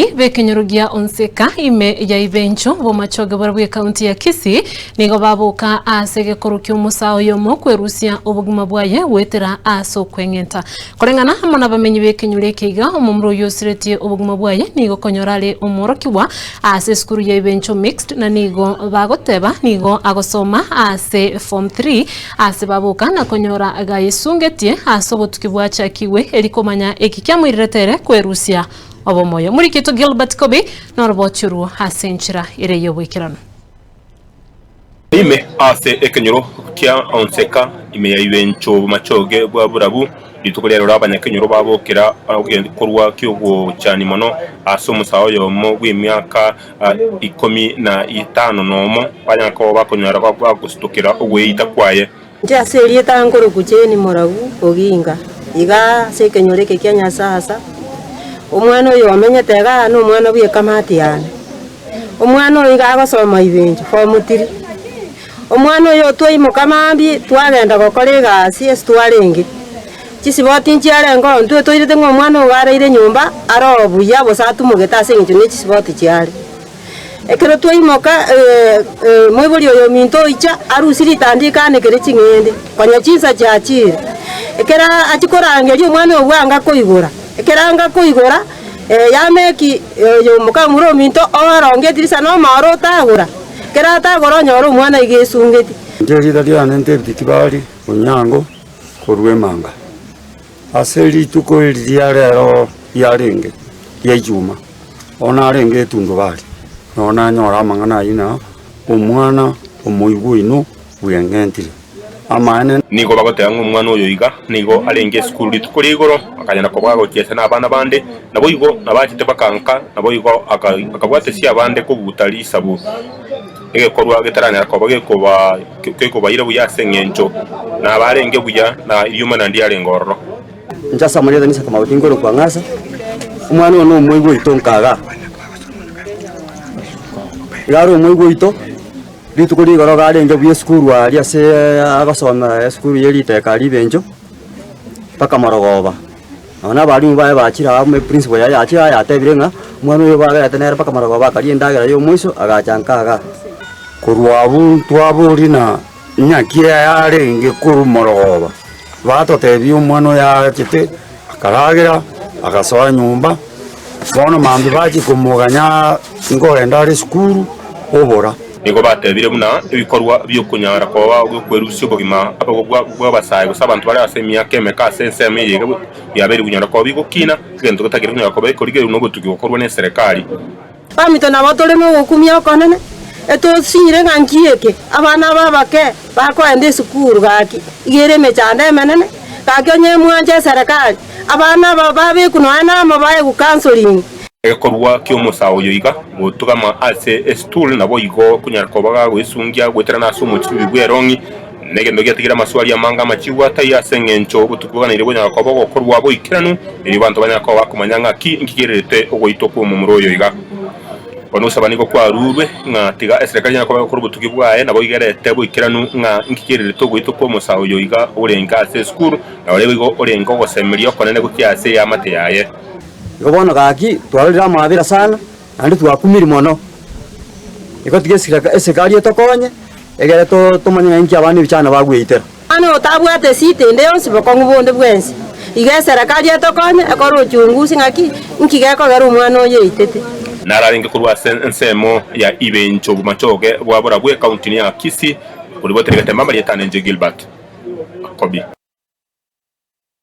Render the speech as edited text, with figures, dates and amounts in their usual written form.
B'ekenyoro gia Onseka ime ya Ibencho b'omachoge barabwo ekaunti ya Kisii nigo baboka ase egekoro ki'omosaa oyomo kwerusia obogima bwaye goetera ase okweng'enta. Koreng'ana amo nabamenyi b'ekenyoro eke iga, omomura oyio osiretie obogima bwaye nigo konyora are omworokigwa ase esukuru ya Ibencho Mixed na nigo bagoteba nigo agosoma ase form 3 ase baboka na konyora gayesungetie ase obotuki bwachakigwe eri komanya eki kiamoirerete ere kwerusia Obomoyo. Omorikito Gilbert Kobi noroboti orwo ase enchera ere y'oboikeranu. Ime ase ekenyoro kia Onseka, ime ya Ibencho bomachoge bwa Burabu, rituko riaroro abanyakenyoro babokera korwa ki'ogochani mono ase omosae oyomo bw'emiaka ikomi na etano nomo, banyara koba bakonyara bagositokera ogweita kwaye. Inche ase erieta nkorokwa Jane Moragu Oginga, iga ase ekenyoro eke kia Nyasasa, omwana oyo omenyete igaa na omwana bwa ekamati yane. Omwana oyo iga agosoma Ibencho form three. Omwana oyo twaimoka mambia twagenda gokora egasi ase twarenge, chisiboti nchiarenge oo intwe toirete ng'a omwana oyo araire nyomba are oo buya gose atumogete ase eng'encho ne chisiboti chiare. Ekero twaimoka, moibori oyo ominto oicha, arusie ritandiko anekere ching'ende, konya chinsa chiachire. Ekero achia korangeria omwana oyo bwango akoigora, ekero anga koigora, yameki oyo mokamura ominto oronge edirisa na omoro otagora, ekero atagora onyore omwana iga esungeti. Inche erieta riane David Kibali Onyango korwa Emanga. Ase rituko eri ria rero riarenge ria Ijumaa, bono narenge etundubari, nabo nanyora amang'ana ayio ng'a omwana omoigwa oino bweng'entire. Amaene. Nigo bagoteba ng'a omwana oyo iga nigo arenge esukuru rituko ria igoro, akanyara koba agochiesa nabana bande, naboigo nabachete bakanka, naboigo akabwatesia abande kobuta risabu. Egekorwa getaranyara koba gekobaira buya ase engencho nabarenge buya, na eriomana ndiarenge ororo. Inche ase amarieta Isaka Mabuti nkorokwa Ng'asa, omwana oyo nomoigwa oito nkagaa. Iga are omoigwa oito, rituko rigoro iga arenge buya esukuru aria ase agosoma esukuru ye riteka aria Ibencho, mpaka marogoba. Nonya na abalimu baye bachire amo eprinciple yaye yachire aa yatebire ng'a omwana oyo baberete nere mpaka marogoba akaria endagera ya omoiso agacha nka igaa. Korwa abwo ntwaboria na ng'aki yarenge korwa morogoba, batotebia omwana oyo achete akaragera agasoa nyomba, bono mambia bachia komoganya nkogenda are esukuru obora. Nigo batebire buna ebikorwa bi'okonyara koba gw'okwerusia obogima bw'abasae gose abanto bare ase emiaka emeke ase ensemo eye iga biabeire konyara koba bigokina, egento getakeire konyara koba gekorigererwa nobotuki gokorwa neserekari. Baminto nabo tore nogokumia okonene, etosinyire ng'a nki eke abana aba abake bakoenda esukuru gaki, iga ere emechando emenene, gaki onye mwanche eserekari, abana aba babekwe nonya namo baegwe counselling. Egekorwa ki'omosaa oyo iga, gotugama ase esitool naboigo konyara koba gagoesungia goeterana ase omochibi bw'erong'i, negento giatigire amaswali amange amachibu atai ase engencho obotuki boganeire bonyara koba ogokorwa boikeranu, erio abanto banyare koba bakomanya ng'aki inki kererete ogoitwa kw'omomura oyo iga. Bono ogosaba nigo kwarurwe, ng'a tiga eserekari enyare koba egokora obotuki bwaye, naboigo erete boikeranu ng'a inki kererete ogoitwa kw'omosaa oyo iga orenge ase esukuru, na ore boigo orenge ogosemeria okonene gochia ase eamate yaye. Igo bono gaki twarorire amaabera sana, naende twakumire mono. Igo tiga esiraka eserikari etokonye, egere to tomanye ng'a inki abana ebichana bagweitera. Mani otabwate esita ende yonsi bokong'u bonde bwensi, iga eserekari etokonye ekore uchunguzi ng'aki nki gekogera omwana oyo eitete. Naro arenge korwa ase ensemo ya Ibencho Bomachoge bwa Borabwo ekaunti ya Kisii, korwa Boteregetembe amarieta anenche Gilbert Kobi.